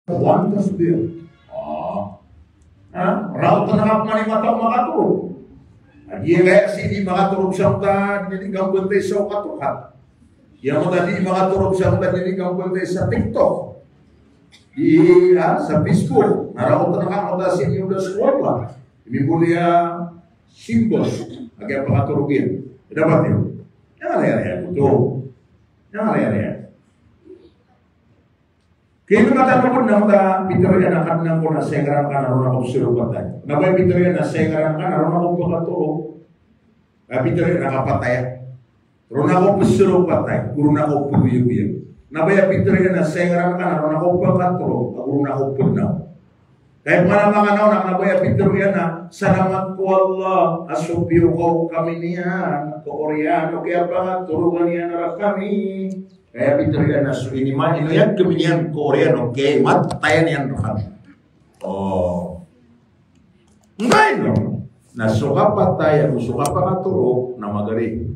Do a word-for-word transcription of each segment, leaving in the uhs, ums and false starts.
One tasbih. Ah. Ha? Raot na ka pman i mata o makatorog. Aya kaya sii di makatorog sa mata, di di ka mbantay sa okatokat. Aya mata di makatorog sa mata, di di ka mbantay sa TikTok. Di, ha, sa Facebook. Na raot na ka mata sii di oda so Allah. Di mimboliya simbol. Agi a pakatorog iyan. Dapat iyo. Aya, aya, aya. Ito. Aya, aya, aya. Kaya mata ko na mata pitharo iyan a Kadnan ko na saya ngaran ka na ron ako pzarokatay. Na ba pitharo iyan a saya ngaran ka na ron ako pakatorog. Na pitharo iyan a kapatay. Ron ako pzarokatay. Ron ako pgoyagoyag. Na ba pitharo iyan a saya ngaran ka na ron ako pakatorog. Ron ako pnaw. Kaya pman a manga naw na ba pitharo iyan a salamat ko Allah a so piyokaw kami niyan ko oriyan o kiyapakatorogan iyan rkami. Kaya pitharo iyan a so iniman, ino iyan kami niyan ko oriyan o kiyamatayan iyan rkami. O. Ngkaino na so kapatay ago so kapakatorog na magari.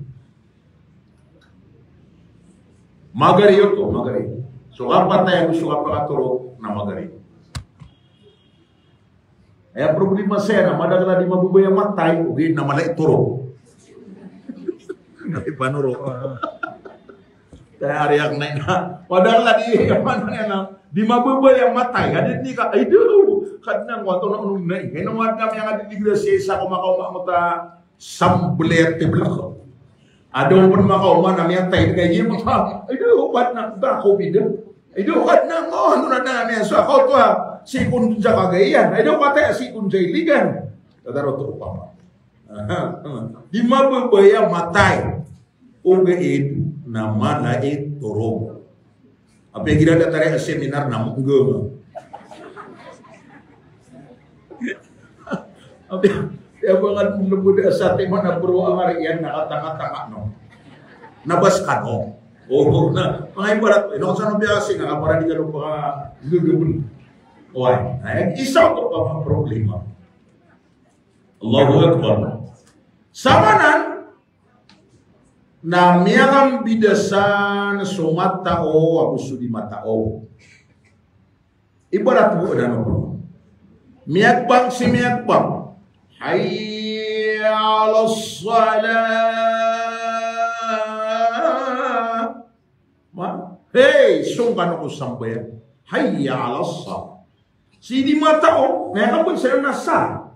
Magari oto, magari. So kapatay ago so kapakatorog na magari. Aya problema saya na madakl a di mababaya matay, ogaid na mala i torog. Ipanoron. Kaya ari akn na, madakl a di, aya maana niyan na di mababaya matay. Adi ni ka, ay do, Kadnan ko, antonaa onon na i. Kaya ino nga dn a miyangadi di grasya isa ko makaoma angkoto a sambl iyan a tibla. Ado pn makaoma na miyatay, kaya di maka, ay do, opat na, da, covid. Ay do, opat na, o, antonaa dn a miyasowa ka oto a sii ko ndod sa Cagayan. Ay do, opat a sii ko ndod sa Iligan. Tatarot o pama. Di mababaya matay. Ogaid na mala i torog. Apiya igira datar iyan a seminar na monggang. Apiya, apiya ba nga lbod a satiman a bro a ngari iyan na katanga-tanga no. Na bas kano. O, na, manga ibarat, ino ka san o biyasi na kapara di kano paka gagabn. Oway, na, isa oto a problema. Allahu Akbar. Samanan, na miyakambida san so matao ago so di matao. Ibarat bo dn o miyakbang si miyakbang. Hayya alas salah. Ma, hey, song kano ko sambayang. Hayya alas salah. Si di matao, na aya kabod sa na sa.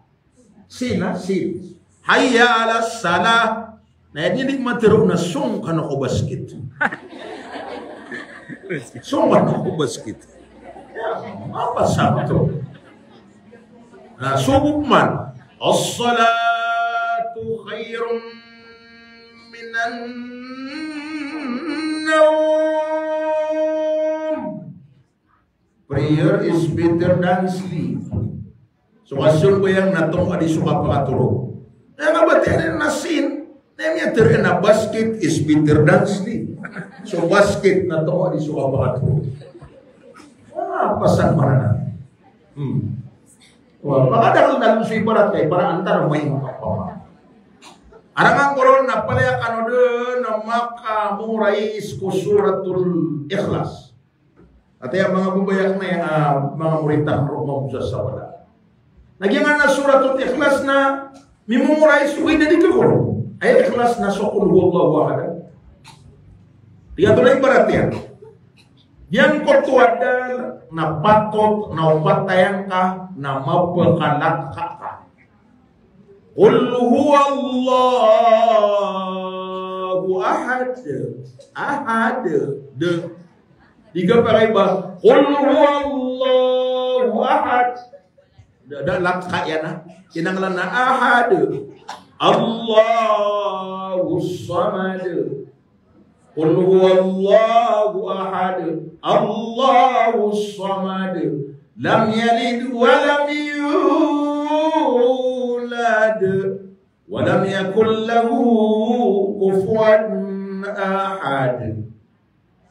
Sin na, sin. Hayya alas salah. Na aya di matharo na song kano ko basket. Song kano ko basket. Ya, apa sabto? Na, so bo pman. As-salatu khairun minan nawm. Prayer is better than sleep. So kasambayang na tonga di so kapakatorog. Na aya kabatiya na sin, na miyatharo na basket is better than sleep. So basket na tonga di so kapakatorog. Ah, pasan marana. Hmm. Wa, makadakl na lon so ibarat ka, ibarat antar may makapama. Arangan ko ron na palaya kano dn na makamorais ko Suratul Ikhlas. Ati a manga babaya akn na, ah, manga morit akn roo mambo sa sabala. Na giyangkanan a Suratul Ikhlas na mimomorais, ogaid na di ka koro. Aya Ikhlas na so Qul huwallahu ahad. Tig a oto na ibarat iyan. Giyangkoto a da na patot na opatayan ka na mapakalatka ka. Qul huwallahu ahad. Ahad. D. Di ka pakaiba. Qul huwallahu ahad. Da, da latka iyan a. Kinanglan a ahad. Allahus samad. Qul huwallahu ahad, Allahus samad, lam yalid wa lam yulad, wa lam yakul lahu kufuwan ahad.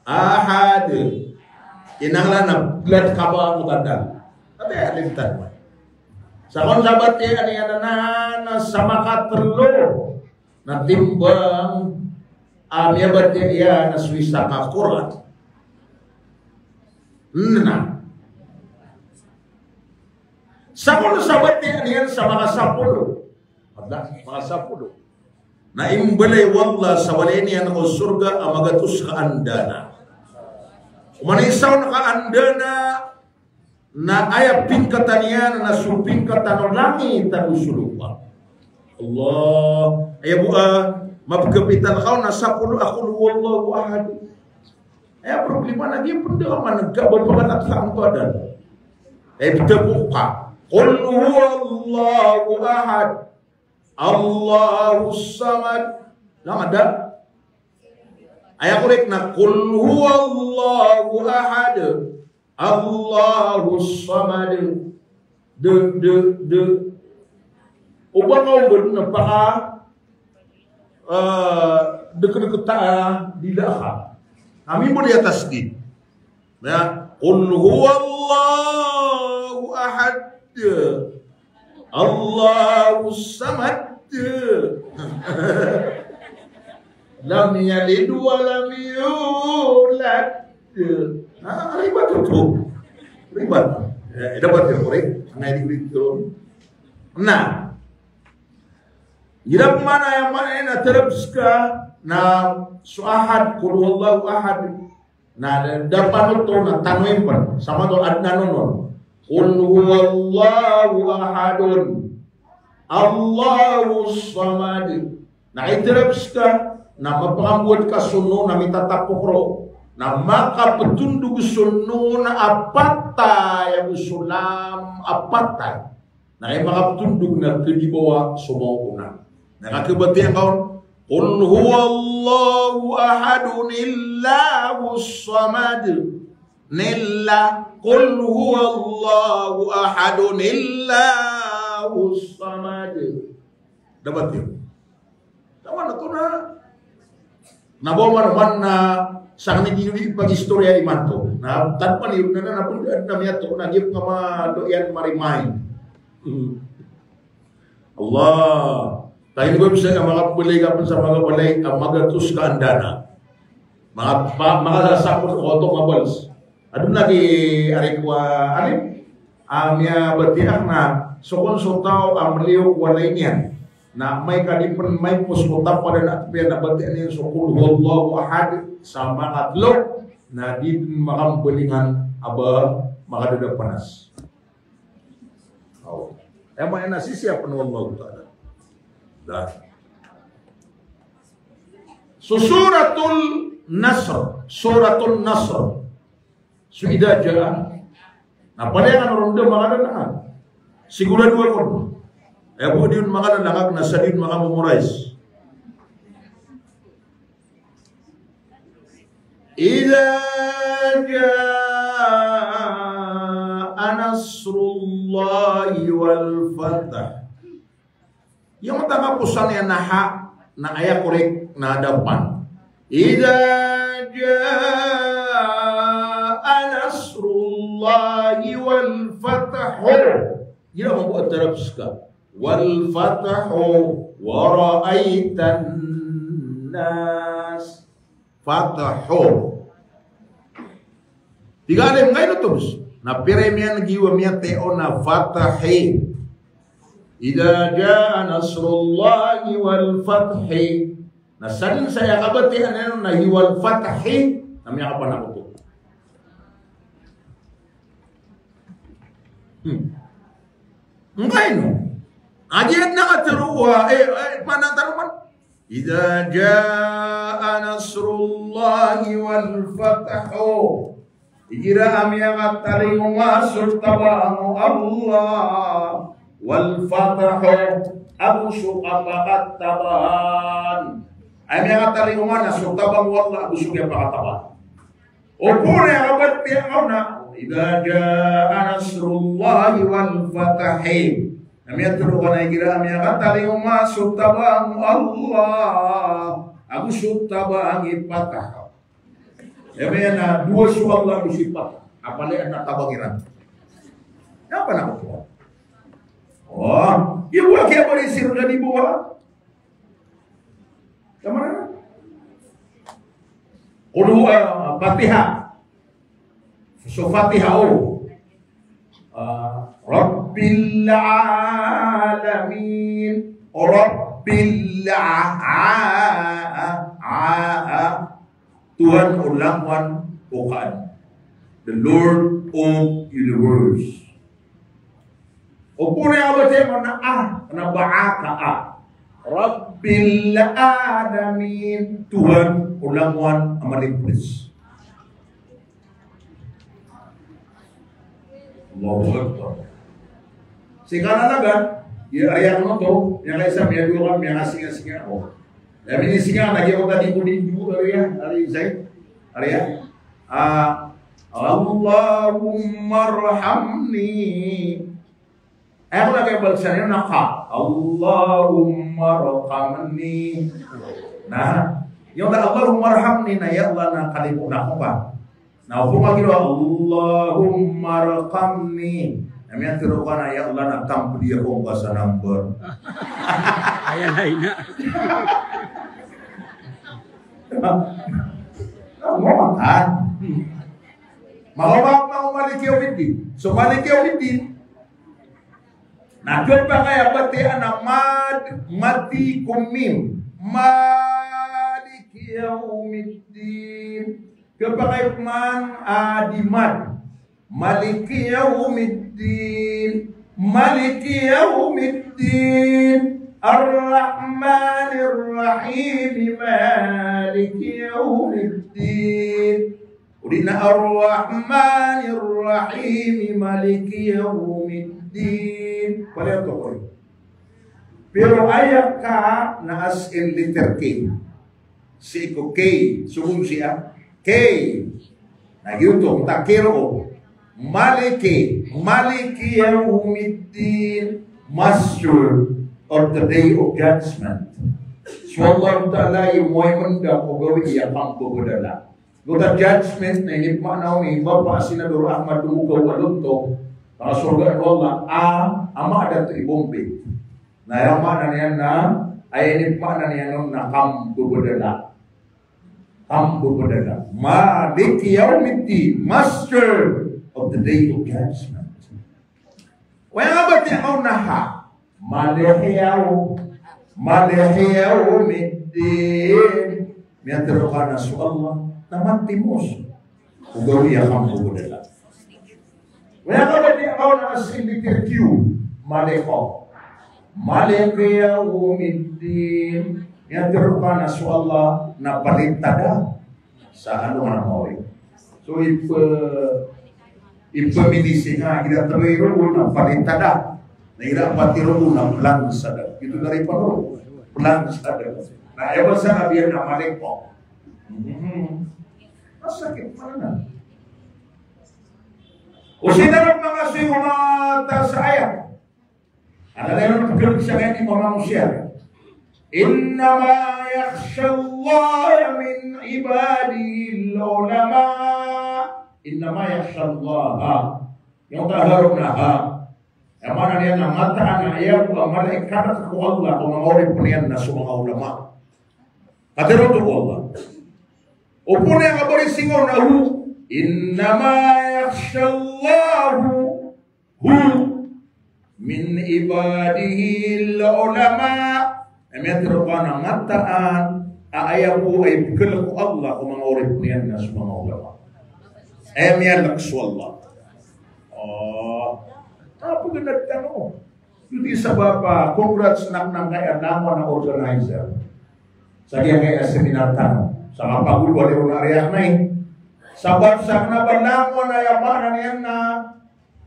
Ahad. Inanglan a blood ka ba ko tanda. Ati a lintan. Sa kon sabat iyan iyan na sa makatlo. Na timbang a miyabatiya iyan a so isa ka Qur'an. Na. Sa kon sa batiya niyan sa makasapolo. Ada, makasapolo. Na imbalay o Allah sa walay niyan ko sorga a magatos ka andana. Oman i isa on ka andana, na aya pingkatan iyan na so pingkatan o langit ago so lopa. Allah, aya bo a mapkapitan ka on na sapolo a Qul huwallahu ahad. Aya problema na di pn da ka maneg ka ba pangkat sa angkodan. Aya bida bo ka Qul huwallahu ahad, Allahus samad. Langon da. Aya korek na Qul huwallahu ahad, Allahus samad. De, de, de. O ba ka ombed na paka, eh, deke-deke ta, eh, di laka. Ami bo di atas di. Na, Qul huwallahu ahad. Allahus samad. Lam yalid wa lam yulad. Na, ribat oto. Ribat. Eh, dapat ya, korek? Angay di ribat oto. Na, igira pman aya maana na terabs ka na so ahad, Qul huwallahu ahad. Na da panoto na tano impan, sa mato adn a nono. Qul huwallahu ahadun, Allahus samad. Na iterabs ka, na mapakambowat ka so no na mitatapok ron. Na makapetondog so no na a patay, ago so lam a patay. Na kay makapetondog na kedibawa so maokona. Na kakebatiya ka on, Qul huwallahu ahadun Allahus samad. Nilla, Qul huwallahu ahadun Allahus samad. Dapat iyan. Taman oto na. Na ba man, man na sakn i di, di pag-istorya imanto. Na tanto man iyan na, na, na, na, na, miyato na, di pn ka ma, do iyan marimain. Hmm. Allah. Tayo ba bisa ka makabalay ka pn sa makabalay, a magatos ka andana. Maka, ma, makasasapot ko oto mabals. Adn lagi ari ko a alim a miyabatiya na so kon so taw a mliyo ko walay niyan na amay ka di pn maipos ko tapadan a tpiya na batiya niyan so Qul huwallahu ahad sa makatlo, na di dn makambalingan a ba makadadapanas. Aw. Aya maana na sisiyapen o Allahu Ta'ala. Da. So Suratul Nasr, Suratul Nasr. So idha jaa. Na palaya ka na ron da makadanaan. Sigurado ako. Aya bo di on makadanaan na sa di on makamemorize. Idha jaa nasrullahi wal fath. Aya mataga ko saniya na ha, na aya korek na dapan. Idha jaa nasrullahi wal fath. Aya mambo a tarabs ka. Wal fath wa ra'aitan nas. Fath. Tig a alim, ngaino tobes? Na pira miyan giwa miyatay on na fath. Idha jaa nasrullahi wal fath. Na sadn saya kabatiya niyan na hi wal fath, na miyakapanakot. Hmm. Ngaino? Agi adn a katharo a, eh, eh, panataroman. Idha jaa nasrullahi wal fath. Igira a miyakatalingoma so tabang o Allah, wal fath, ago so kapakatabaan. Aya miyakatalingoma na so tabang o Allah ago so kiyapakatabaan. Opama na aya kabatiya on na, idha jaa nasrullahi wal fath. Na miyatharo ka na igira a miyakatalingoma so tabang o Allah ago so tabang i fath. Aya maana na dowa so Allah ago so fath. Apalaya na tabang iran. Aya panakot. Oh, ibo a kiyabaloy sii ron na di bo a. Tama na? Qul huwa, Fatiha. So Fatiha, o. Ah, Rabbil Alamin. Rabbil a-, a-, a-, a-, Tuhan o langowan o kaan. The Lord of universe. O pn aya kabatiya mambo na a, kna ba a ka a. Rabbil Alamin, Tuhan o langowan a malipds. Allahu Akbar. Sii ko Kanagan, aya, aya kano to, aya kaisa miyadowa ka, miyangasingasinga ako. Aya minisinga, lagid ako tadi ko di dowa, aya, aya Zaid, aya. Ah, Allahumma arhamni. Aya ko lagid a balsa niyan na ka. Allahumma arhamni. Na, iyo na Allahumma arhamni na, ya Allah, na kalimoon ako ka. Na opama giro, Allahumma arhamni. Na miyatharo ka na, ya Allah, na tampdi ako ka sa number. Aya na ina. Mawatan. Mawatan, Maliki yawmiddin. So Maliki yawmiddin. Na khapakay a batiya na mad, mati ko mim. Maliki yawmiddin. Khapakay man a di mad. Maliki yawmiddin. Maliki yawmiddin. Arrahmanir Rahim. Maliki yawmiddin. Odi na Arrahmanir Rahim, Maliki yawmiddin. Palaya oto ko. Pero aya ka na as in letter K. Sii ko K, sogo sii a K. Na giyoto, ta K roo. Maliki, Maliki yawmiddin, Master of the Day of Judgment. So Allah Ta'ala i moway menda ko gawii a kambabadala. Giyoto a judgment na inipmaana on i Bapa a Senador Ahmad Demogaw a lontong, pakasorgaan o Allah, a, a maana dato i Bombay. Na aya maana niyan na, aya inipmaana niyan on na kambabadala. Kambabadala. Maliki yawmiddin, Master of the Day of Judgment. Aya kabatiya mambo na ha. Maliki yaw-, Maliki yawmiddin. Miyatharo ka na so Allah na matimos. O gawii a kambabadala. Aya kabatiya mambo na as in letter Q. Maliki. Maliki yawmiddin. Miyatharo ka na so Allah na palitada sa alongan a maori. So, ipa-, ipamilisi nga, igira telo i rogo na palitada. Na igira pat i rogo na plansada. Giyoto na ripan o rogo. Plansada. Na aya basa a biyan na Maliki. Mhm. Masakit man anan. O sii na manga soy ko mata sa ayat. Aya lagid o pkhaisa kay di mamamosiya. Innama yakhshallaha min ibadihil ulama. Innama yakhshallaha. Aya katharo na ha. Aya maana niyan na mataan a aya bo a mala i kadakl ko Allah ko manga oripn iyan na so manga ulama. Katharo oto ko Allah. Opama aya kabatiya mambo na hu. Innama yakhshallahu hu min ibadihil ulama. Aya miyatharo ka na mataan a aya bo a ipkhalk o Allah ko manga oripn iyan na so manga ulama. Aya miyalk so Allah. Oh. Apa ganda tano? Giyoto i sabap a congrats na kna kay a langowan a organizer. Sa giyangkaya seminar tano. Sa kapagolwali ron a riyak na i. Sabap sa kna ba langowan a aya maana niyan na,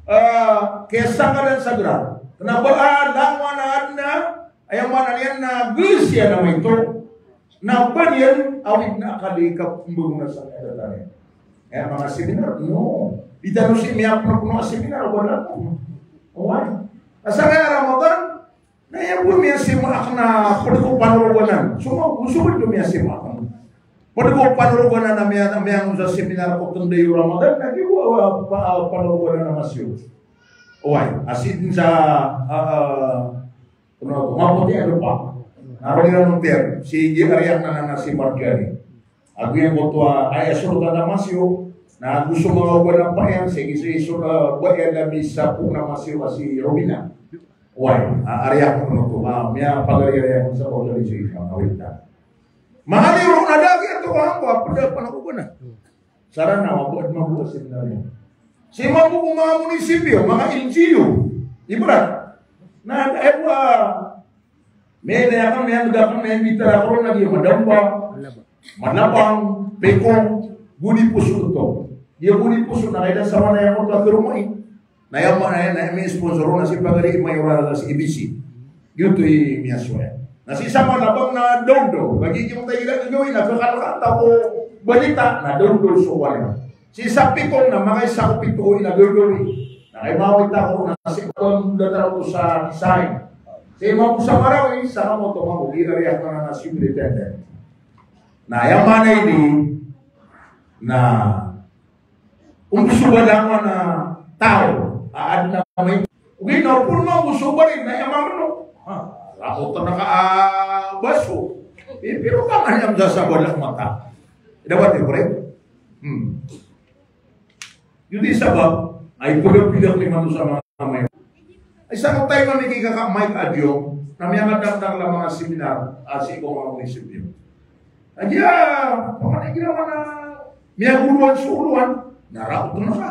ah, kiyasangkadan sa gra. Kna ba, ah, langowan a adn a, aya maana niyan na gisiya na maito. Na ba niyan awid na akal i kapmbagona sa kna tano. Aya manga seminar, no. Di tano sii miyapnopno a seminar, wala. Oway. Asal ka Ramadan, na aya bo miyasima akn na pd ko panoroganan. So, ma-, so pd ko miyasima akn. Pd ko panoroganan a miya-, miyangon sa seminar ko tnday o Ramadan, na giya bo, ah, pa-, ah, panoroganan a masiyo. Oway, a sii dn sa, ah, ah, Ano, mapoti a lopa. Na roo iran on tiyan. Si G R iyan na, na si Marjani. Ago iyan koto a, aya sorotan a masiyo. Na go so manga oba na payan, sii, sii so, eh, ba iyan na misapo na masiwa si Robina. Oway, a, ari ako pn oto, a, miyapagari, ari ako sa pagari si Robina. Manga niyo na dagi ato, a, ko, a, pd a pn ako ba na. Sa Ranaw, a, ba, manga seminaryo. Sii mambo ko manga munisipyo, manga L G U. Ibarat. Na, eh, ba, Miyada ka, miyada ka, miyada ka, miyada ka, miyada ka, Madamba, Malabang, Pekong, go di Poso oto. Di go di Poso na kay da sa mana iyan oto a karoma i. Na aya mana iyan, na aya mi-sponsor on na si pagari Mayor a si A B C. Giyoto i miyasowa iyan. Na sii sa Malabang na dawndaw. Kagiya giyoto i gagawii na kakalkal ta ko balita na dawndaw so wala. Sii sa Pekong na makaisa ko pito i na gagawii. Na kay mawita ko na sii ko datar ko sa Kisaeng. Sii mambo sa Marawi, sa kamo oto mambo, igira riya ko na superintendent. Na aya maana ini, na ombo so bala a taw a adn a may. Ogaid na opama mambo so bala na aya maana. Ha, rakot na ka, a, baso. Eh, pero ka nga niyan sa sabala mata. Dapat, eh, correct? Hmm. Giyoto i sabap a ipagapilak imanto sa manga amay. Isa ko time a mikikaka Mike Adjong, na miyakadakdakl a manga seminar a sii ko manga munisipyo. Agiya, paman igira mana miyagolowan so olowan, na rakot na ka.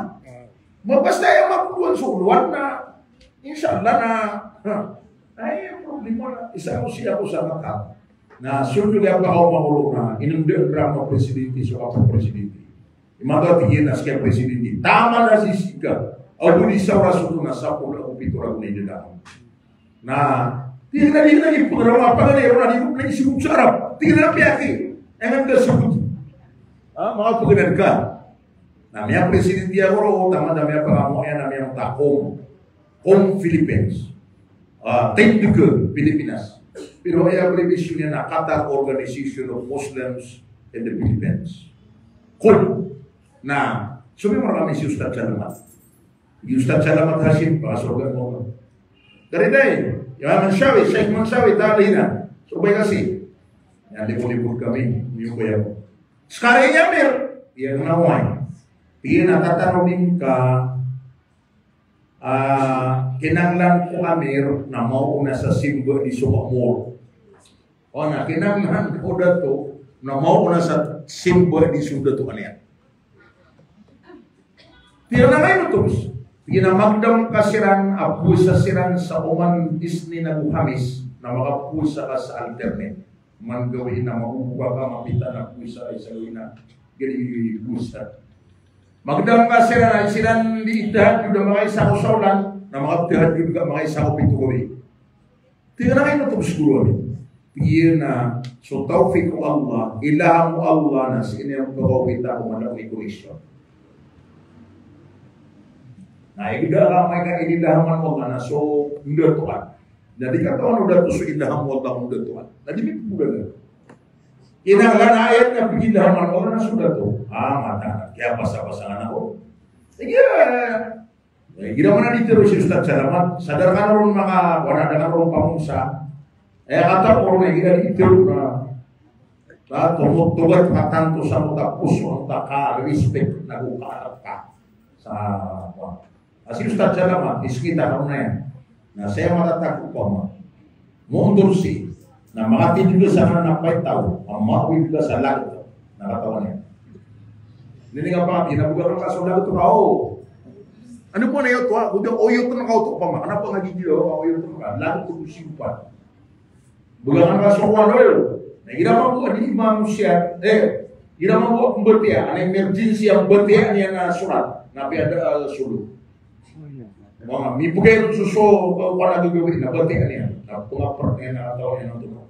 Ma basta aya magolowan so olowan na, insha Allah na, ha. Ay, problema na, isa ko sii ako sa mata. Na so dn a pakaoma ko roo na, inndaan roo a presidente so kapre-presidente. Imanto a tig iyan a sii ko presidente. Taman a sii sii ka. Ago di sa oras oto na sapolo ago pito ragon i dn a. Na, tig iyan a di na di pagaraw a pagari ron a di ko pn isogot sa Arab. Tig iyan a piyaki. Engan ka sogot. Ah, manga pagari ka. Na miyapresidente ako roo, taman a miyapakaoma iyan a miyatakom. Qom Philippines. Ah, Tindg Pilipinas. Pero aya abbreviation iyan na Qatar Organization of Muslims in the Philippines. Qom. Na, so miyaoma rkami si Ustadh Salamat. Si Ustadh Salamat Hashim, pakasorga ko rka. Kariday, Imam Mansawi, Sheikh Mansawi, tabi'in. So, bay kasi. Iyan di ko libot kami, niyo ko iyan. Skaniyan, Amir, iyan na oway. Tig iyan a tatanodi ngka, ah, kinanglan ko, Amir, na maona sa simba di so makmur. O na, kinanglan ko, Dato, na maona sa simba di so datoan iyan. Tig iyan a, "Ino oto, Bos?" Tig iyan a, "Magdam ka siran a powasa siran sa oman Isnin ago Hamis, na makapowasa ka sa alternate. Oman gawii na magogoga ka, mapita na powasa ka, isa gawii na gawii powasa." Magdam ka siran a siran di tahajjud a makaisa ko saolan, na makatahajjud ka makaisa ko pito gawii. Tig iyan a, "Ino oto, Bos, guro ami?" Tig iyan a, "So tawfiq o Allah, ilham o Allah na sii niyan pakaokita ko mala i connection." Na igira ka amay ka inilahaman o Allah na so ndatoan. Na di katawan o dato so ilham o Allah o ndatoan. Na di mipgolawla. Kinanglan a ayat na pinilahaman o Allah na so dato. Ah, mata. Kaya basa-basa nga na ko. Sige. Eh, igira man a di tero si Ustadh Salamat, sadar ka na ron maka, wala da ka ron pamosa. Eh, kata ko ron, eh, igira di tero na, na, tomo-, togat ka tanto sa mota poso, ang taka, respect, na go ka, ka. Sa, wa. Asi Ustadh Salamat, iskita ka ron na iyan. Na saya matatak ko pa ma. Mondor si, na makatindg ka sa kanan a paitaw, a maawid ka sa lagot, na katawan iyan. Ini nga pangati, na bgan ka so lagot ka, o. Ano po na yun, to, ha? Bgan, oyot na ka, to, pama. Ano po nga gigil, o, oyot na ka. Lagot ko simpan. Bgan ka so, ano, na igira mambo a di manusiya, eh, igira mambo a pmbatiya, an emergency a pmbatiya niyan na sorat, na piyada, ah, solo. Mga mibgay ron so, so, ah, wala gagawin, na batiya niyan, na pngapr niyan, na kataw niyan, na tumok.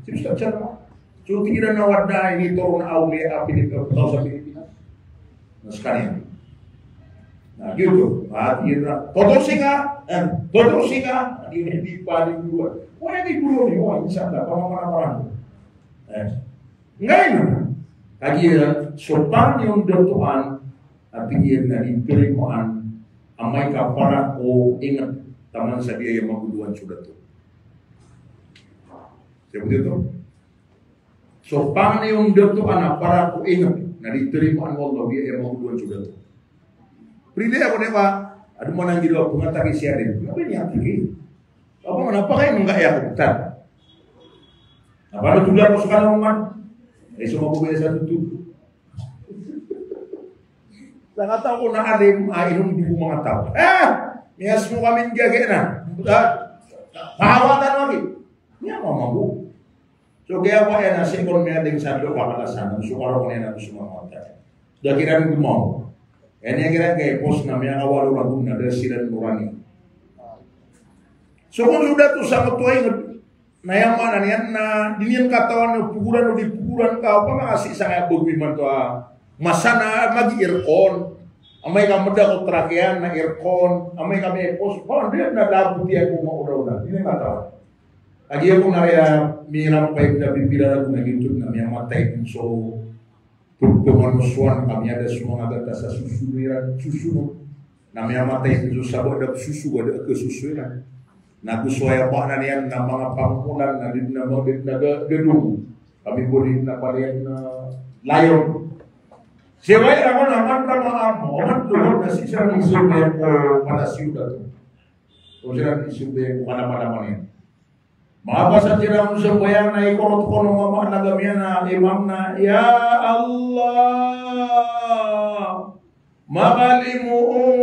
Si Ustadh Sharma. So, tig iran na wad na initoron a awliya a Pilip-, taw sa Pilipinas. Na skaniyan. Na, giyoto. Ah, tig iran na, "Totosi ka, eh, totosi ka." Na, di, di pa, di buruan. Wala di buruan, o, insha Allah, pamamaramaraan. Eh. Ngayon, kagiya, so pangni on datoan, a tig iyan na di tarimaan, amay ka para ko ingat, taman sa di aya magolowan so dato. Siya po dito? So, pangni on datoan a para ko ingat. Na di tarimaan o Allah, di aya magodoan so dato. Prilaya ko niyan ba, ado man a giraw a pngataki si alim. Ngka ba niyan tiki? Apa man a pakay ngka aya ko btad? Apa na tula ko skano man? Ay, so mababaya sa tutu. Sa kataw ko na alim, a inom di ko manga taw. Eh! Miyas mo kami gagay na. Ah, pahawatan lagi. Niya mamambo. So, kaya ko aya na sikon miyaling sa dowa ka na sana, so karo ko niyan na so manga mata. Da kiran gumaw. Aya niyan kiran kay pos na miyakawalo ragon na da siran norani. So, kon so dato sa koto ay na aya maana niyan na di niyan katawan na pogoran o di pogoran ka, opama ka sii sa kaya bago imanto a masa na magi-aircon. Amay ka meda ko trak iyan na aircon, amay ka miyapos, o, di na da boti ako maoda-oda. Di niyan katawan. Lagid ako na aya mirampay na pipira ragon na giyoto na miyamatay den so pagpamanosoan ka miyada so manga gatas a sosono iran, sosono. Na miyamatay den so saba da soso, da kasoso iran. Na go so aya ba na niyan na manga pamolan na di na manga di na ga-, gadong. Kami bo di na paliyan na layon. Siway ako na man tama amo, man doon na si siya ni Sumaya ko pala siyo dato. O siya ni Sumaya ko kanama-nama niyan. Mapasad siran so sambayang na ikorot ko o mama na gamiyan a imam na, "Ya Allah, makalimoon,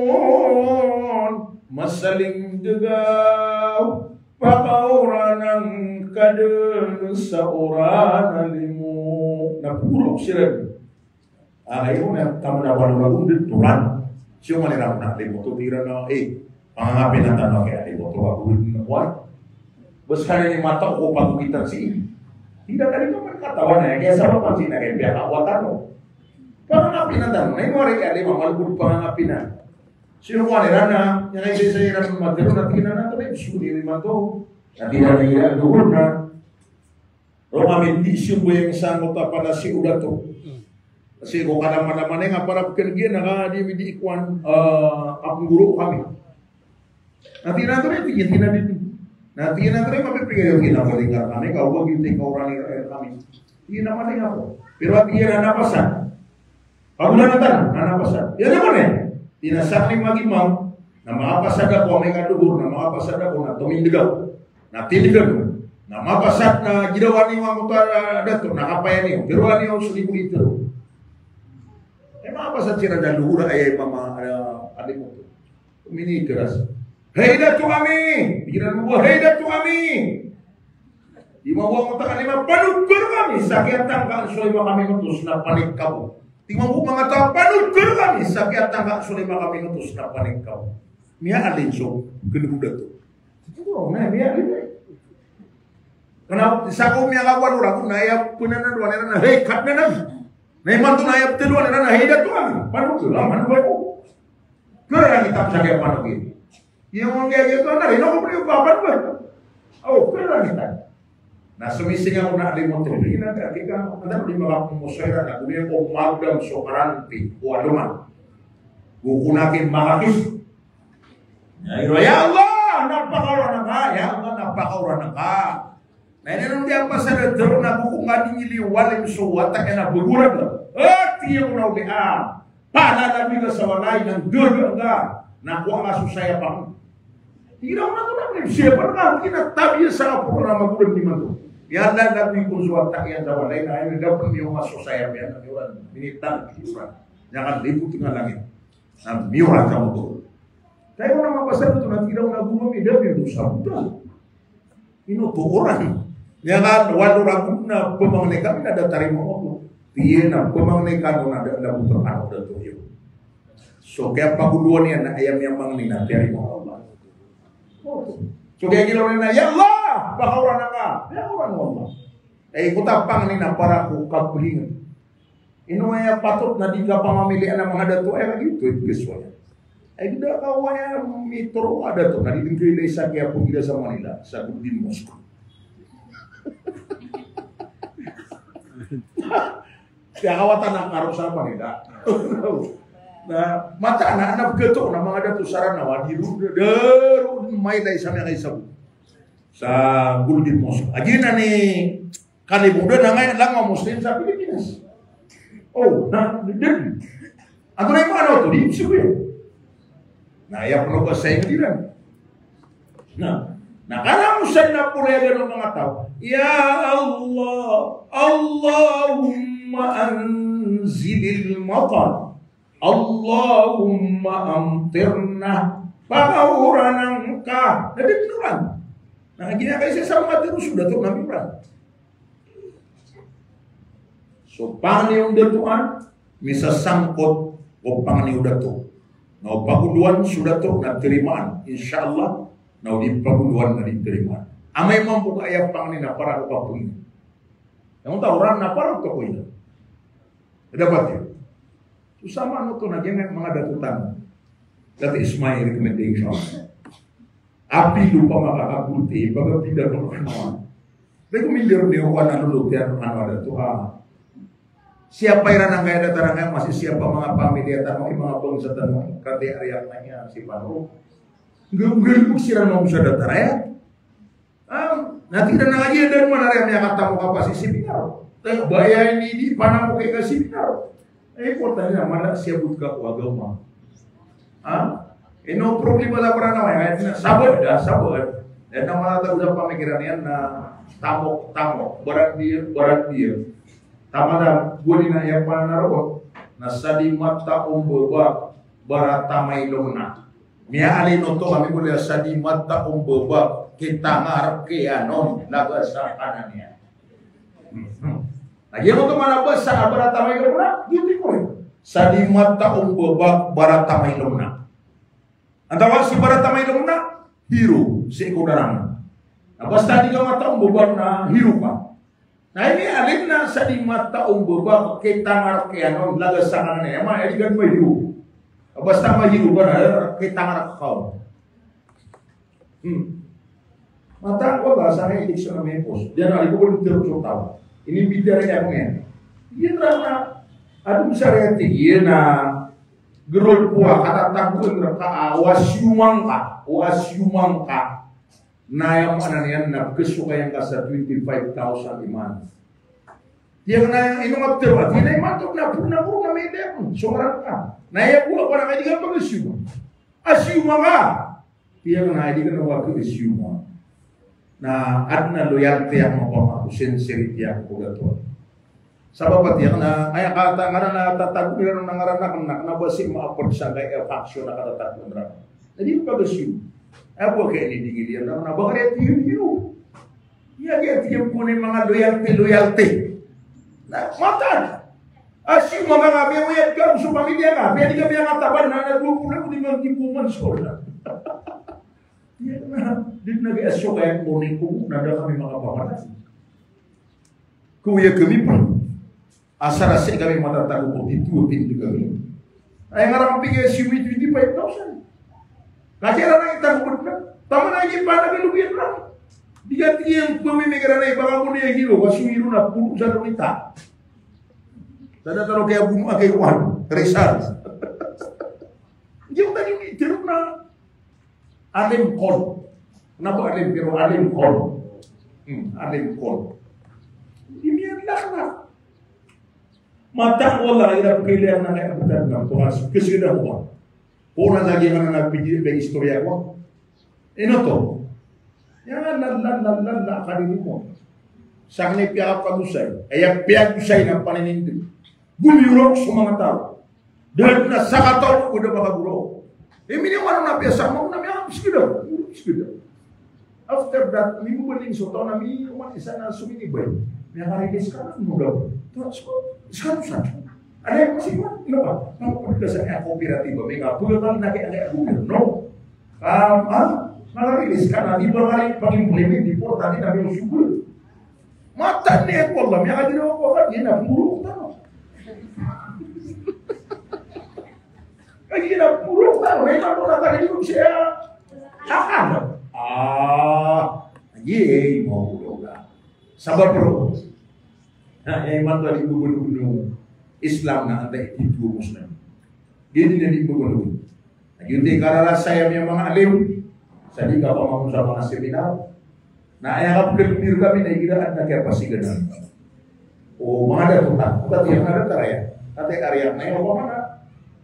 masaling degaw, pakaoran angka den sa oran a limo." Na pogorok siran. Ah, iyo na, taman a walo ragon den toran. Siyo man iran na limo to, di iran na, eh, pangangapina tano kaya limo to, ako den na kuwan. Bes kani ni mata ko pagogitan sii. Di na kani katawan na, kaya sabap man sii na kaya piyakawatan o. Pangangapina tano, na ino ari kaya limo, malbod pangangapina. Siyo kuwan iran na, niyan isa-isa iran matero na tig iran na, tabay, siyo di iran mato. Na di iran na iran doon na. Roo kami di siyo bo yang sangkoto a pala si o dato. Kasi ko kanama-nama niyan a para peken giya na ka di mi di ikuan, eh, a penggoro kami. Na tig iyan a tig iyan, tig iyan a di. Na tig iyan a tig iyan, mapipikir iyan a tig iyan a malingkar kami, ka o ba giyoto i kaoran iran kami. Tig iyan a malingkar ako. Pero a tig iyan a napasad. Pagolanatan, na napasad. Iya na man eh. Di na sakali mag-imam, na makapasad ako, amay ka dohor, na makapasad ako, na tomindegaw. Na tindegan. Na mapasad na girawan iyo angkoto a dato, na kapayan iyo. Pero ano iyo, so di ko itero. Eh, makapasad siran da dohor, aya imam a, a, a limo to. Miniteras. Hay dato ami! Pikiran mo ba, hay dato ami! Di mawawata ka lima, panogar kami sa kiyatangkaan so lima kami otos na panik kabo. Di mawawata ka, panogar kami sa kiyatangkaan so lima kami otos na panik kabo. Miyaalin so, gendo dato. Ito, na, miyaalin. Kena, sa ko miyakawalo ragon, na aya penanadoan iran na, hey, kat na na. Na imanto na aya piteloan iran na, hey, dato ami. Panogar, panogar ko. Kaya kita sa kiyapanogar. Iya, manggiya giyoto na, ino ko pwede papan ba? O, pwede lang kita. Na somising ako na limo to, di na kaya, kaya, anda ko di makapomoso iran, na gawii ko magdam so karanti, o adoman. Go ko na kin makakis. Ya, ya Allah, na pakaoran angka, ya Allah, na pakaoran angka. Na ino di a pasad a tero na go ko ngadi ngili walim so wata iyan a begoran. Ati iyo na odi a. Pala na biga sa walay na gaga nga. Na kowa nga so sayap ako. Ino na to na biga sayap ako na kinatabiya sa apo na magoran di man to. Ya na nabi ko so wata iyan sa walay na ino dapat niyo nga so sayap iyan na niyo ran. Minitan, minitan. Niyan kan libot nga langit. Na miyoran sa motor. Kaya ko na mapasad to na tig iran na guro mi da mi do sabda. Ino to oran. Niyan kan walo ragon na pemangni kami na da tarima o Allah. Tiyan na pemangni kano na da, da motor ano da to iyo. So kaya pagoloan iyan na aya miyamangni na tiyarima o Allah. So kaya giraw niyan na, ya Allah, pakaoran angka. Pakaoran o Allah. Ay, ko ta pangni na para ko kapelingan. Ino aya patot na di kapamamilian a manga dato, aya lagid oto i pesowa niyan. Ay, di da ka waya mitoro a dato, na di den kailay sa kiyapo gida sa Manila, sa Golden Mosque. Kiyakawatan a karo sa Manila. Na, mataan a, na begeto, na manga dato sa Ranaw, a di ro, da ro den mailay sa miyakaisa bo. Sa Golden Mosque. A giyanan i Kalimodan a ngaya langon a Muslim sa Pilipinas. O, na, dn. Antonaa i maana oto, di sii ko aya. Na aya pn o ba sa Ingd iran. Na, na karamosay na porayagan o manga taw, "Ya Allah, Allahumma anzilil matar. Allahumma amtirna." Pakaoranan ka. Na di pn oran. Na giya kaisa sa manga tero so dato na miyoran. So pangni o dato an, misasangkot ko pangni o dato. Na o pagondoan so dato na tarimaan, insha Allah, na o di pagondoan na di tarimaan. Amay mambo ka aya pangni na para ko kapngni. Aya onta oran na para ko kapngni. Dapat iyan. So samaan oto na giyanan manga dato tano. Dato Ismail, recommendation. Apiya opama ka kaboti, pagabida ko ano. Recommendation niyo ko ano, lolo, tiyan ano, ano, dato, ah. Siyapa iran angkaya datar angkaya, masi siyapa manga pamilya tano, i manga bangsa tano, kati ari angkaya, si Paro. Ngga, ngga, siran manga bangsa datar aya. Ah, na tig iran a kagiya da man ari a miyakatamok ka pa si seminar. Kaya ba aya ini di panamok ka seminar. Eh, importante na mala siyabot ka ko agama. Ha? Ino problema da para na maya, na sabaad, da sabaad. Da na mala tago sa pamikiran iyan na tamok, tamok, barat dia, barat dia. Tama da, goli na iya pananaro. Na sa di mata ombaba, bara tamay lomna. Miyaalin oto kami ko liya sa di mata ombaba, kitangar kiyanon, laga sa kanan iyan. Hmm. Na giyoto man a basa a bara tamay lomna, giyoto i korek. Sa di mata ombaba, bara tamay lomna. Antawaa si bara tamay lomna, hiro, sii ko darang. Na basta di ka mata ombaba na hiro ka. Na aya miyaalin na sa di mata ombaba, kitangar kiyanon, laga sa kanan iyan, ma, aya di ka mahiro. Basta mahiro ka na, kitangar ka on. Hmm. Mataan ko ba sa kay eleksyon a miyapos. Diyan a, di ko ba dito sa tao. Ini bida rin ako ngayon. Iyan ra na, adong sa reti, iyan na, grupo a katatagoan rka a, o asiyumang ka, o asiyumang ka. Na aya maana niyan na pkhasokayan ka sa twenty-five thousand i month. Iyan na ino nga ptero, iyan na imanto na puro na puro na may dep. So ngaran ka. Na aya bo a para ka di ka pag-asiyuma. Asiyuma ka. Iyan na di ka na wag asiyuma. Na adn a loyalty ako, mapama ko sincerity ako ko dato. Sabap a tiyak na, aya kata ngaran a tatago iran na ngaran a kna, kna ba si maapod sa kay faction a katatago iran. Na di pag-assume. Aya bo kay ini dingil iyan na, na ba kay tiyak iyan. Iya kay tiyak ko ni manga loyalty, loyalty. Na, mataan. Assume manga kami, o iya ka, so pamilya ka, pwede kami ang ataban na, na duwa polo lima nggibo man sa oras. Iya na, di na kay assume kay ko ni ko, na da kami makapangalas. Ko iya kami pa. Asar a sii kami matatago ko titho, titho kami. Ay, ngaran pigay si Wit, twenty-five thousand. Kasi iran na itago ko na. Taman a inipanag a lubiyan na. Di ka tig iyan pamimigay na iba ka mo niya hiro, kasi hiro na puro sa lomita. Sa dataro kaya buno a kay Juan, Rizal. Di ko tadi ni, tiro na. Alim kon. Kna ba alim, pero alim kon. Hmm, alim kon. Ini adalah kna. Mataan ko Allah, ira pilihan na kaya betul na, ko mas, kasi da ko. Ko na lagi na na pidi ba istorya ko. Ino to? Iyan na, na, na, na, na, kadi mo. Sa kna piyakapagosay. Aya piyagosay na paninindi. Gumiyorok so manga taw. Dahil na sakataw ko da makagoraok. Eh, miniwan na piyasak mo na miyakapsgida. Psgida. After that, mimbaling so taw na mi, oman isa na suminibay. Miyakarilis ka na, mo daw. Tapos ko, isa ka sa. Ano yung kasi mo? Ano ba? Ano ko pwede sa kaya kooperatiba? May nga, pula ka na kaya, kaya gobyerno. Um, ah? Nakarilis ka na, di ba nga rin pag-implement, importante na may usubol. Mataan iyan ko Allah, miyakaginawa ko agad, iyan na, puro ko tano. Ay, iyan na, puro ko tano, may tano na tayo siya. Akan. Ah, iyan, mawala ka. Sabap ron. Na, iyan man tadi bubun-bubun Islam na antay titho Muslim. Di na di bubun-bubun. Na giyoto i kararasay ami a manga alim, sa di ka pamamon sa manga seminar. Na aya kapkhadir kami na igira adn a kiyapasiganan. O manga dato ta, o kati a manga datar aya. Ati ari akn na iyo, opama na.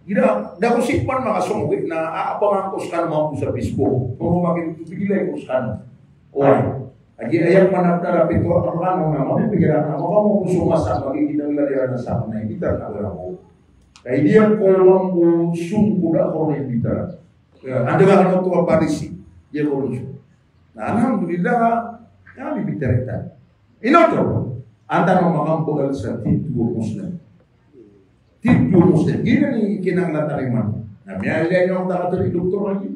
Gina, da ko sii pn makasong, na, a, abangan ko skano mambo sa Facebook. Puro makin pigilay ko skano. Oway. Agi aya pman a pitharo akn rkano na, mapipikir akn na, makaoma ko so masa, magiginang laliran a sakn na, imbitar akn rkano. Ka aya ko mambo song ko da ko ron imbitar. Ya, anda ka oto a palisi. Aya ko ron song. Na, alhamdulillah, kami bitar itan. Ino oto, antaa o makambaal sa titho o Muslim. Titho o Muslim. Giyanan i kinanglan tano iman. Na miyaliyo niyo a katharo i doktor lagi.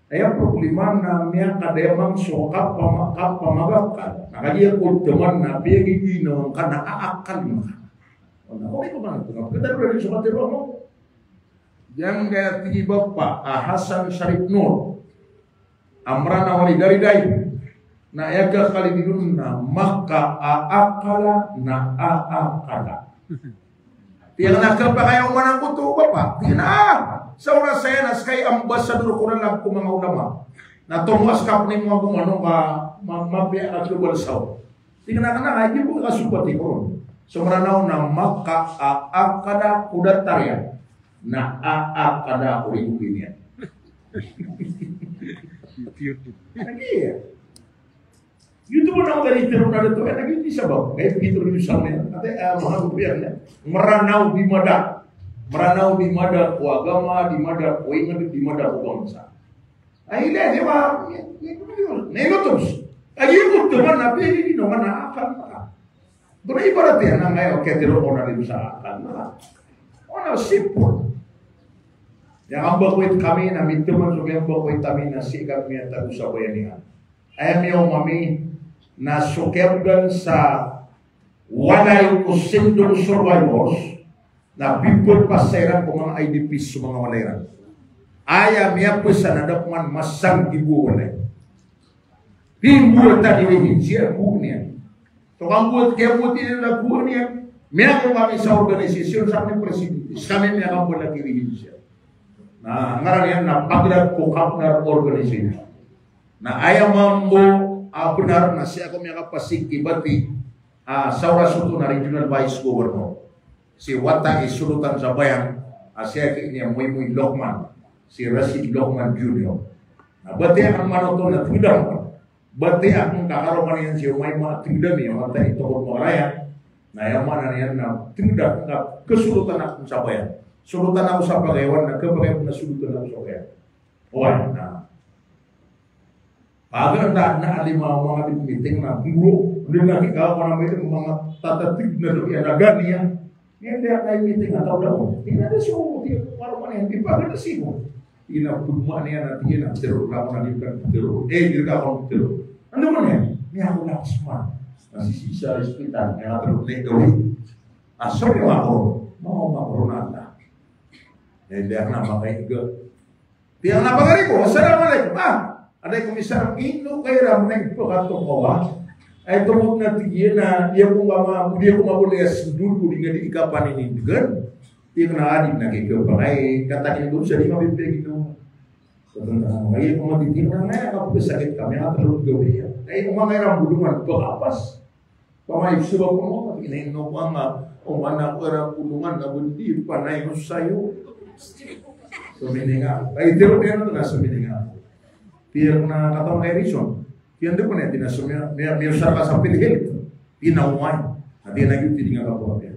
Aya problema na miyakadayamang so kapama-, kapamagakal. Na kagiya ko taman na piyagiginawan ka na aakal maka. O na, okay ko man, ito nga. Pagkataro na rin so katharo mo. Giyangkaya tig i Bapa a Hasan Sharif Noor a Mranaw a Ridariday, na aya kakalid iyan na makaakala na aakala. Tig iyan a kapakay a oman angkoto, Bapa. Tig iyan a, ah, sa oras aya na ska i ambasador ko lalag ko manga ulama. Na tomo a ska pn i manga gomano ka ma-, mapiya a kabalsaw. Tig iyan a kna, ay, di bo kasopati ko ron. So Mranaw na makaakala ko datar iyan. Na a, a, kada ko di ko biniyan. Lagi ya. Giyoto bo na katharo na dato, eh, lagi di sabap. Kaya begitu rin sa amin. Ati, ah, mga rupiah niya. Mranaw di mada. Mranaw di mada ko agama, di mada ko ingd, di mada ko bangsa. Ay, ila, di ba? Ni, ni, ni, ni, nilotos. Ay, yun ko, teman, na, pili, di, no, mana, akal, mana. Bro, ibarat iyan na ngayon, katharo ko na rin sa akal, mana. O na, sipon. Aya kambakoy kami na miteman so kiyambakoy kami na sii kami miyatago sa Bayanihan. Aya miyaoma ami na so kiyabgan sa walay ko sindong survivors, na pipapasa iran ko manga I D Ps so manga walay iran. Aya miyapasa na da pman masang di bo walay. Pimbuwatan i rehensya, bo niyan. So kambuwat, kiyambuwat iyan na bo niyan. Miyakowa kami sa organisasyon, sa kami presidente. Sa kami miyakambuwat lagi rehensya. Na ngaran iyan na Paglag ko Kapnar Organization. Na aya mambo a bnar na sii ako miyakapasig i bati, ah, sa oras oto na regional vice governor. Si wata i Solotan sa Bayang, ah, si aki niyan Moymoy Lokman, si Rashid Lokman Junior. Na bati akn man oto na tgdam. Bati akn ka karokan iyan si Umayma, tgdam iyan, wata i tokod Makaraya. Na aya maana niyan na tgdam ka, ksolotan akn sa Bayang. Solotan ako sa Pagayawan, na kapagayawan na solotan ako sa Bayang. Oway, na. Pagantaan na alima o manga di meeting na guro. Hindi na kikawa ko na may manga tatatig na doon, yan, na gani yan. Hindi na kayo meeting na tao daw. Hindi na so, hindi ko parang ano yan, di pa ganda sigo. Hindi na pagmana yan, at hindi na tiro, wala ko na di ka tiro. Eh, hindi ka akong tiro. Ano man yan? Hindi ako nakasma. Nasisisa, hospital, may mga tiro, may gawin. Ah, sorry, ako. Mga, mga corona na. Hindi ako na makaiga. Tig iyan a pagari ko, "Assalamu alaikum." "Ah, alaikum assalam." Ino kay ram na ipakatokawa. Ay, tomod na tig iyan a, di ako mama-, di ako maboleh a sendul ko di nga di ikapanindigan. Tig iyan a, "Adi na kay kapakay, katakin ko sa di mabibigay ito." Katanda ko, ay, ako mabibigay na nga, ako sakit kami, ako tulog gawin yan. Ay, ako mga kairam bulungan, pakapas. Pamay, sabap ko mo, ino ko nga, o mana ko era kulungan na bundi, panay ko sayo. Sumininga. Ay, tiro niya na sumininga. Tiyak na katong kay Rizon. Tiyan di ko na, di na sumiya, miya, miya sa ka sa PhilHealth. Di na umay. At di na yun, di nga kapo niya.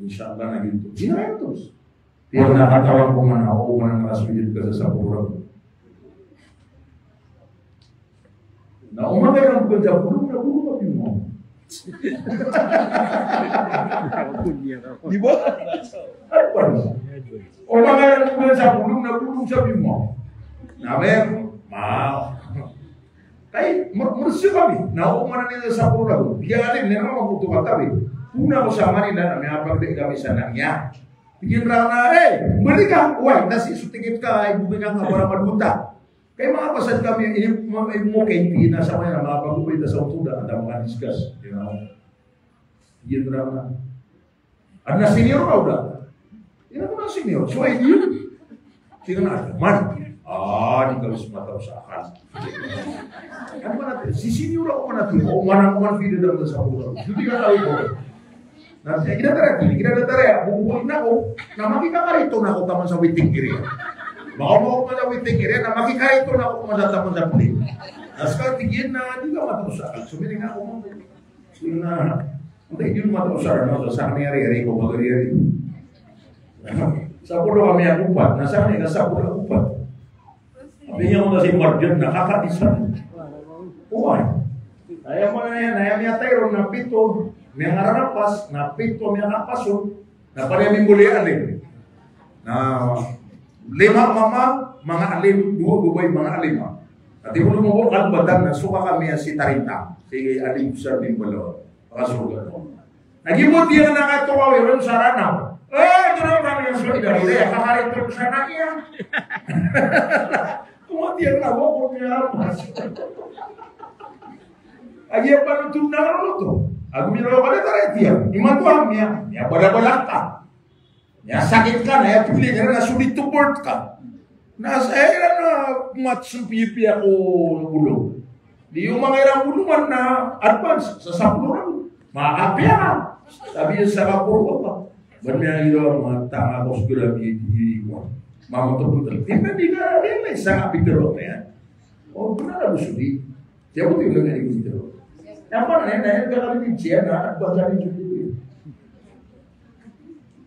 Inshallah na yun. Di na yun to. Tig iyan a katawan ko man a, o, man a mas pwede ka sa sapolo. Na o man ka iran bukun sapolo, na bukun ka bimo. Di ba? Ano ba? O man ka iran bukun sapolo, na bukun sa bimo. Na, men, ma. Kay, mer-, mersi kami. Na o man a nila sapolo. Di ka alim, nila mabuto ka tabi. Puna ko sa Manila, na may apagdi kami sa nangya. Tig iyan rakn a, "Eh, balik ka." Oway, na sii so ticket ka, ay bumili ka nga para maduta. Kay manga pasad kami, ini, ma-, mo kay tig iyan a sa maya, manga pagubay ta sa oto da, anda manga discuss, you know. Tig iyan rakn a. Adn a senior ka oda. Ino ko na senior. So, ay, di iyan. Tig iyan a, man. Ah, di ka wis mataw sa akal. Ano ba natin? Si senior ako man natin. O, man ako man, pwede daw sa ako. Hindi ka tawag ko. Na tig iyan a, tig iyan a, "Bubulin ako na makikakariton ako taman sa waiting area." Makaoma ako taman sa waiting area na makikariton ako taman sa, taman sa plane. Na ska tig iyan na di ka mataw sa akin. Sumiring ako, na, hindi yun mataw sa, ano, sa, sa kami ari-ari ko, magari-ari. Sapolo kami a opat, na sa kami, na sapolo a opat. Sabi niya, "Kung kasi marjan, nakakaisan." Oway. Aya mo na yan, aya miyatay ron na pito, miyangarapas, na pito, miyakapaso, na pala mimbuli alim. Na lima mama, manga alim, dowa babay, manga alim. Ati mo mo kalbatan na suka kami si Tarinta, si alim sa Bimbalo. Pakasogat ko. Lagid o tiyan a katokawi ron sa Ranaw. Eh, ito na kami ang solidarity. Eh, kakariton sana iyan. Kumatiyan na ako kung niya pas. Agi ang panutun na karoon to. Ago miyaro ka na tayo tiyan. Iman ko ang niya. Niya bala-bala ka. Aya sakit ka na, aya pili ka na, so di to birth ka. Na sa, eh, na, mat sumpipi ako ulo. Di yung mga irang ulo man na advance, sa sapuluran. Makakapya ka. Sabi niya sa kapuro ka. Ba't may ang ilaw ang mga tanga ko sa grabe, di ko. Mama to punta. Hindi ka, hindi sa kapitero ka yan. O, kung na, gusto di. Siya po yung nagay ko dito. Apa na yan, na yan, kakalitin siya na, at baka rin siya dito.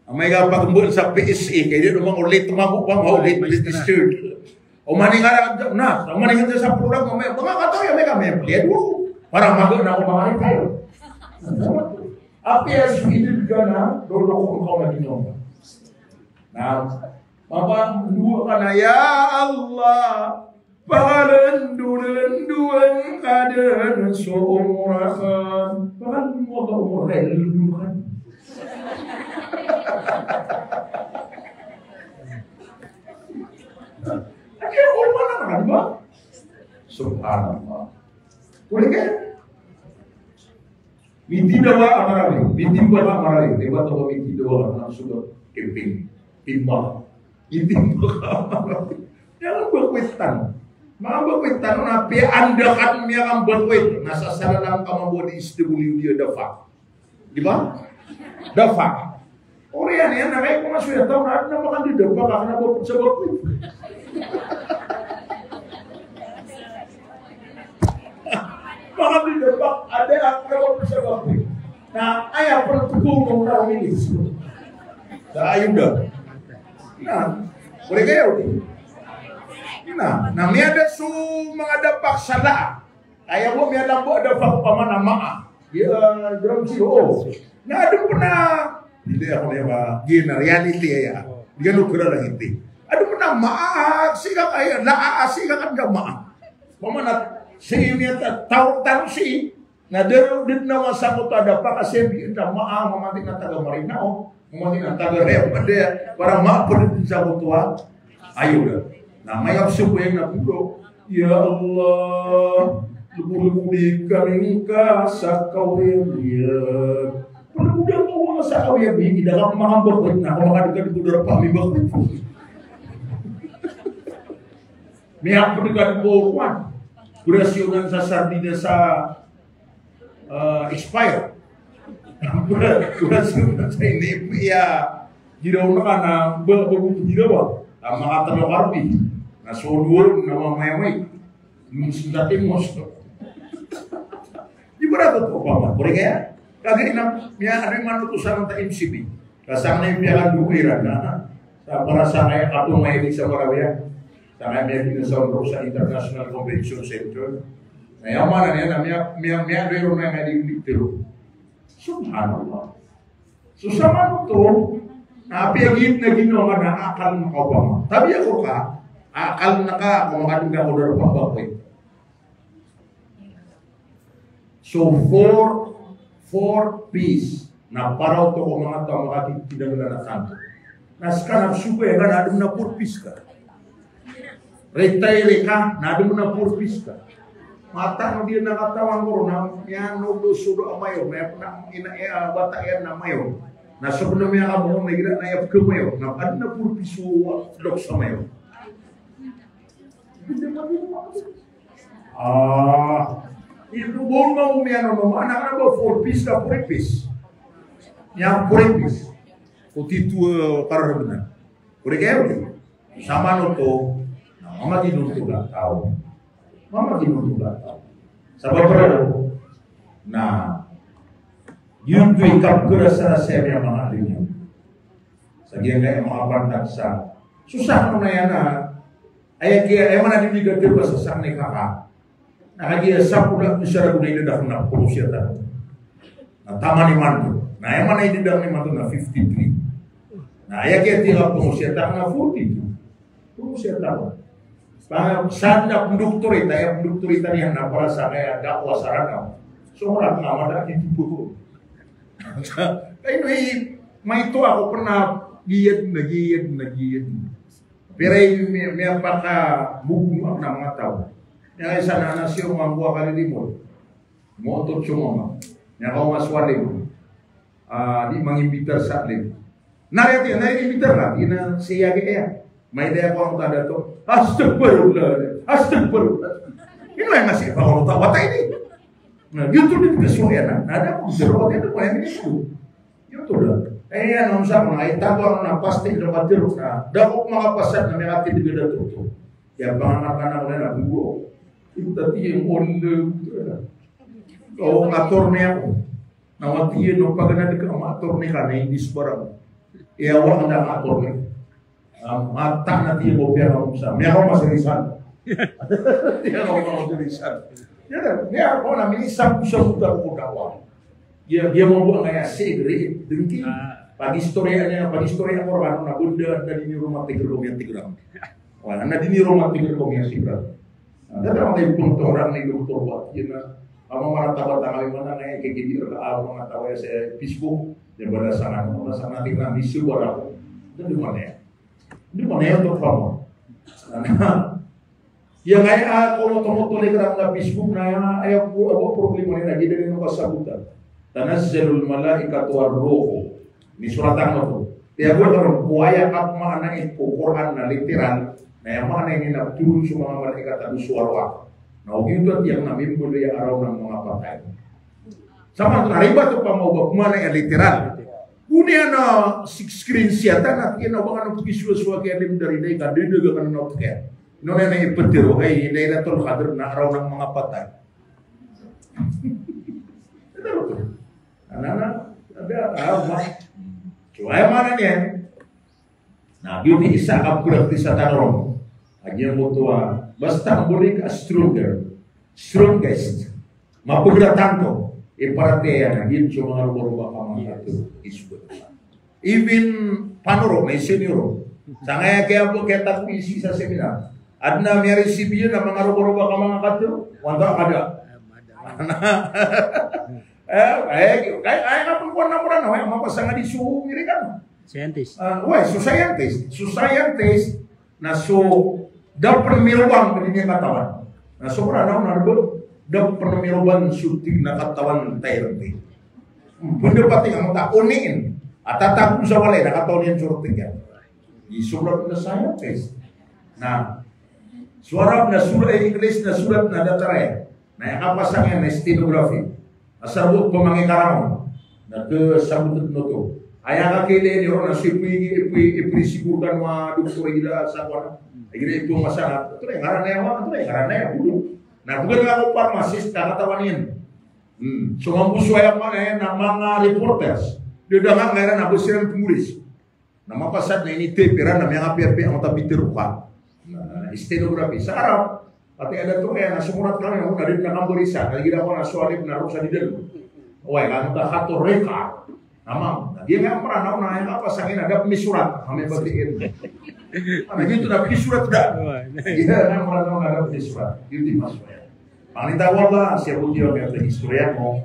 Amay ka pagmbul sa P S A, kaya di naman ulit, tumabo pa, ulit, ulit, ulit, ulit. O maning ka na, na, o maning ka sa program, o may, mga kataw, may kami, may play, do. Para mago na ako, mga rin tayo. Api ang suwidid ka na, lolo ko, ikaw na ginawa. Na, mapa, duwa ka na, "Ya Allah, pakalandolandoan ka dn so umrah ka." Pakalandolan ka umrah, landolan ka. Agi ako, mana ka, di ba? Subhanallah. Kulit ka? Mitidawa a Marawi, mitimba a Marawi, di ba, tawa mitidawa a Marawi, suga kemping, timba. Mitimba a Marawi. Aya kambakwit tano. Makambakwit tano na piya anda kan miyakambakwit. Na sa salalam ka mambo di S W D a dafa. Di ba? Dafa. Oriyan iyan na kay ko nga so iya taw na adn a makandidapa ka kna ba pd sa bakwit. Makandidapa, adn a kna ba pd sa bakwit. Na aya pn tgomong na minutes. Sa ayuda. Na, boleh kaya, okay? Na, na miyada so manga dapak sa laa. Aya bo, miyalamba a dapak opama na maa. Iya, ground zero. O. Na adn pn a, hindi ako na iya, ba, gina, reality aya. Di ka lukura lang hindi. Adn pn a maa, sii ka kaya, laa, sii ka kan ka maa. Opama na, sii miyata, tawag tano sii. Na dn, dn na masa ko ta dapak a sii miyata maa, mamanti na taga Marinao. Mamanti na taga Rep, ada, para maa pd sa ko tuwa. Ayo da. Na maya so ko na buro. Ya Allah, lbod-lbodi kami ngka sa kawri a biyag. Lbod-lbodi kami ngka sa kawri a biyag. Ida ka makambakot na, kamakadkad ko darpa a mibakot. Miyapd ka di ko kuwan. Kurasyonan sa sardinas sa ah, expire. Wala, wala sa, sa ini, iya, giraw na ka na, ba, bago giraw, ah. Ah, makatalo karbi. Na solo, na mamayamay. Nung sindati mo, so. Di ba rato to, pama? Pwede kaya? Kagaya na, miya, ano yung manutusan ng ta M C B? Kasama na yung piyakan doon, Iran, na, na. Sa, para sa kaya, kapag may sa Marawi, Sangkaya miyabinasa on roo sa International Convention Center. Na aya maana niyan na miya, miya, miyaaloy ron na aya di, di tero. Subhanallah. So samanoto, na apiya giyoto na ginawa na akal ngka opama. Tabiya ko ka, akal ngka, ko makadngka ko darpa a bakoy. So, four, four Ps na para oto ko manga taw a makakitindanglan a tanto. Na ska na psogo ka na adn a four Ps ka. Retire ka na adn a four Ps ka. Matano di na katawan ko ron na miyanodo sodo a mayor, na ina, eh, ah, bata iyan na mayor. Na so pn miyakabangon na igira na aya pkamayor, na adn a four Ps o lok sa mayor. Ah, ito ba on mambo miyanono, maana ka na ba four Ps ka four Ps? Niyan poripis. Ko tito, eh, kararagnan. Ko di kaya odi. Samanoto, na mamaginontoga taw. Mamaginontoga taw. Sabap roo, na giyoto i kapkharasarasaya miyamanga alim iyan. Sa giyangkaya manga pantag sa. So sakn on aya na, aya kiya, aya maana di di katharo sa sakn i kaka. Na kagiya sapolo ago isa ragon a idadakl na polo siyatan. Na taman imanto. Na aya maana idadakl imanto na fifty-three. Na aya kiya tiya polo siyatan na forty-two. Polo siyatan. Sa, sa na pndoktorita, aya pndoktorita niyan na para sa kaya dawa sa Ranaw. So, ora nga mada di tipo ko. Kaya ino i, maito ako pn na giyad na giyad na giyad. Pira i mi-, miyapakabogo na manga taw. Miyaisa na, na siyo mambo a kalilimod. Motor so mama. Miyakaoma so alim. Ah, di mangimbitar sa alim. Na aya tiya, na inimbitar na, di na siya kaya. Mailay ako angkoto a dato. Astagfirullah. Astagfirullah. Ino aya nga siya pakaoto a wata ini. Na, giyoto di pkhasowa iyan na. Na da ko siro, wata ini ko aya ini ko. Giyoto da. Eh, aya na on sa, na aya tago a na pasti da katharo na. Da ko makapasad na miyakatindg a dato oto. Aya panganakana ko na, na bogo. Ito tatiya, on da, o, attorney ako. Na wata iyan o paganad ka, ma-attorney ka na English barang. Aya wata na attorney. Ah, mataan a tiyan ko piyakaoma sa. Miyakaoma sa Rizal. Miyakaoma sa Rizal. Aya, miyakaoma na minisambosambot ko dawa. Giya, giya mambo angkaya sii dn, dngki. Ah. Pagistoriyaan iyan, pagistoriyaan ko rkano na bo da, da di niyo ron matigr ko miyatigr. Wala, na di niyo ron matigr ko miyatigr. Na, da, da, da, doktor, doktor, ba, iyan na, ama, maratabat angkami mana, na, kaya, kaya, kaya, kaya, kaya, kaya, sa Facebook, iyan ba da sa, na, na, sa, na, tignan, di siyo ba da, da, di mana iyan. Di mana iyan, doktor, ba. Na, iyan, kaya, ah, ko, to, to, to, Telegram na Facebook na, iyan, aya, ko, aya problema niyan, na, di, di, di, na, kasabotan. Tanazzalul malaikatu war ruhu. Inisorat angkoto. Tiyago a ron, ko aya kapmaanai ko Qur'an na literal, na aya maana iyan na pthoron so manga malaikat a dowa so arwah. Na o giyoto a tiyak na mimbaloy a araw ng mga patay. Sa manga ribat o pamaoba ko maana iyan literal. Ko niyan na sik-, screen siyatan na tiyan na o ba kano pkisowasowa ki alim dari dai ka dadaga kano na pkiya. Ino na iptharo, ay, Lailatul Qadr na araw ng mga patay. Ito, ito. Ana, ana, ada, ah, ma-, so, aya maana niyan. Na, giyoto i isa a kapphraktis tano ron. A giyangkoto a, basta mbaloy ka stronger, strongest, mapgra tanto, iparatiyaya na giyoto so manga robaroba ka manga katharo, isogat. Even panoro, na isogat ron. Sangkaya kiyabo, kiyatagoi sii sa seminar. Adn a miya-receive iyan a manga robaroba ka manga katharo, o antaa ka da. Eh, eh, kay, ay, kapn ko na mura na, aya mapasang a di so Amerikano. Scientist. Ah, wai, so scientist. So scientist na so da pn mirobang dn iyan katawan. Na so mura na, na bo, da pn mirobang so tig na katawan tayr ti. Hmm, bo da pati nga mata oniin. A tatago sa walay na katawan iyan so tig iyan. Di so mura na scientist. Na, so Arab na surat, English na surat na datar aya. Na aya kapasang iyan na stenography. Asar bo pamangikarangon. Na kasabot oto. Aya kakiilay niyo ron na so ipi-, ipi-, ipi-, sigur kano a doktor igira sa kowan. Igira ipmasa na. Oto na ngaran aya, oto na ngaran aya, bodo. Na bgan ka ko pharmacist, na katawan iyan. Hmm. So mambo so aya maana iyan na manga reporters. Di da nga ngaran a ba siran pmolis. Na mapasad na initip iran na miyangapiyapiya angkoto a pitharo ka. Na stenography. Sa Arab, pati a dato aya na somorat kami na, na di na kambarisan, na igira ko na so alif na ro sa di dalm. Oway, na angkoto a khato reka. Na mam, na giya nga Mranaw na aya kapasang iyan na da pmisorat. Kami ba di iyan. Na giyoto na pmisorat da. Oway. Iya, na Mranaw na da pmisorat. Giyoto i maksod iyan. Pangni ta o Allah, sii ko tiyo a miyatag istorya ko.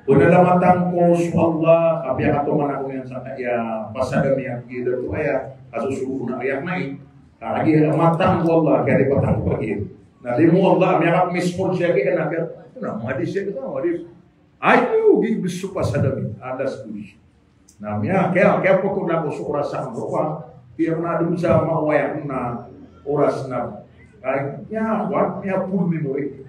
Pnalamatan ko so Allah, ka piyakatoman ako niyan sa kaya pasad ami a giya dato aya, ka so soro na aya kna i. Ka lagid a matan ko Allah, kaya di patan ko pagi. Na di mo Allah, miyakapmisponsor siya kaya na kaya, na, madi siya kaya, madi. Ayo, di bes so pasad ami, adas ko di. Na miya, kaya, kaya poto na ko so oras sa kamroka. Kaya na dun sa mawaya na oras na. Kaya, kaya, what? Kaya full memory.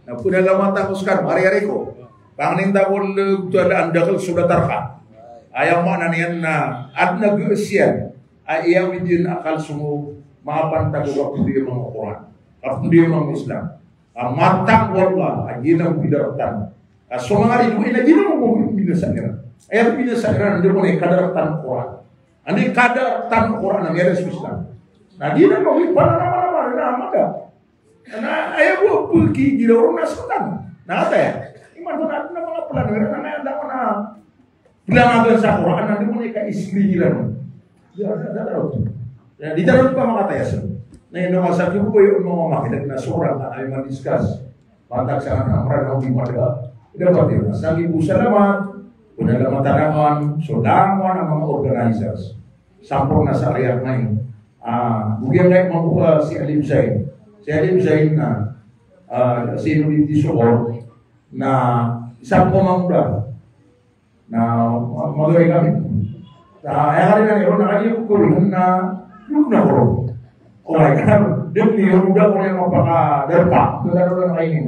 Na pnalamatan ko skano, ari-ari ko. Pangnin ta ko lagid oto a andakl so datar ka. Aya maana niyan na adn a gasiyan a iyawid iyan a akal so manga pantag o kapnday a manga Qur'an, kapnday a manga Islam. A matag o Allah a giyangkoto a daraktan. A so manga ridoay na giyangkoto a binasa iran. Aya binasa iran, anda bo na i kadaraktan o Qur'an. Anda i kadaraktan o Qur'an na miyada so Islam. Na giyangkoto i pananamanama na mada. Na aya bo a pkigiraw ron na sktano. Na kataya. Imanto na adn a manga plano iran na aya anda ko na Blangagan sa Qur'an, anda bo na i ka-explain iran. Ya, da, da, da, da. Ya, di tano di pamakataya sa. Na ino nga sa kibo ba iyo manga makinig na soran na ay man-discuss. Pantag sa anan a mranaw di mada. Ida pati na sa kibo salamat. Pnalamat tanakan, so langowan a manga organizers. Sampurna sa riyak na iyo. Ah, bugyan kayo mambuka si Alim Zain. Si Alim Zain na, ah, si Nuri di Sokor na isang pamangda. Na ma-, magari kami. Na, aya kami na iyon, na kayo ko rin na, yun na ko. O, ay, kan, din ni, yun na ko rin mapakadarpa. Ito na rin na kayo.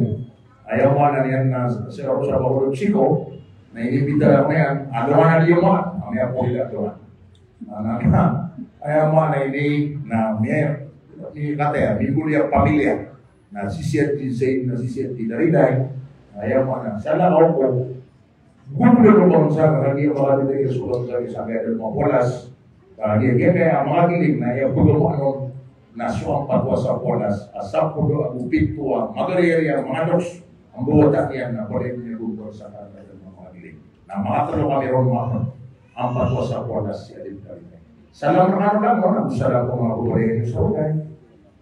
Aya maana niyan na sa, sa, sa Bacolod City, na inimbita ako niyan, ano nga na niyo mga, kami ako nila ito. Na, na, na, aya maana ini, na, miya, ni kataya, minggu niya pamilya. Na sisiyat di Zain, na sisiyat di Dariday. Aya maana, sa lakaw ko, Gumulong ko sa kagiya makatitay so kagiya sa kaya dal mapolas. Kagiya kaya kaya ang mga kilig na iya pagkamuanon na so ang patwa sa polas. Asap ko do ago pitwa, magariari ang mga doks. Ang buwata niyan na pwede niya gumulong sa kaya dal mga kilig. Na mga talo kami ron mga ang patwa sa polas si Alim Kalimay. Salam rkano lang, no? Salam ko mga buwari sa ulay.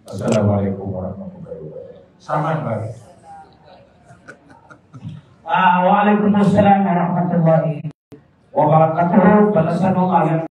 Assalamualaikum warahmatullahi wabarakatuh. Saman ba? Ah, waalaikumsalam warahmatullahi wabarakatuh. Balasan mo nga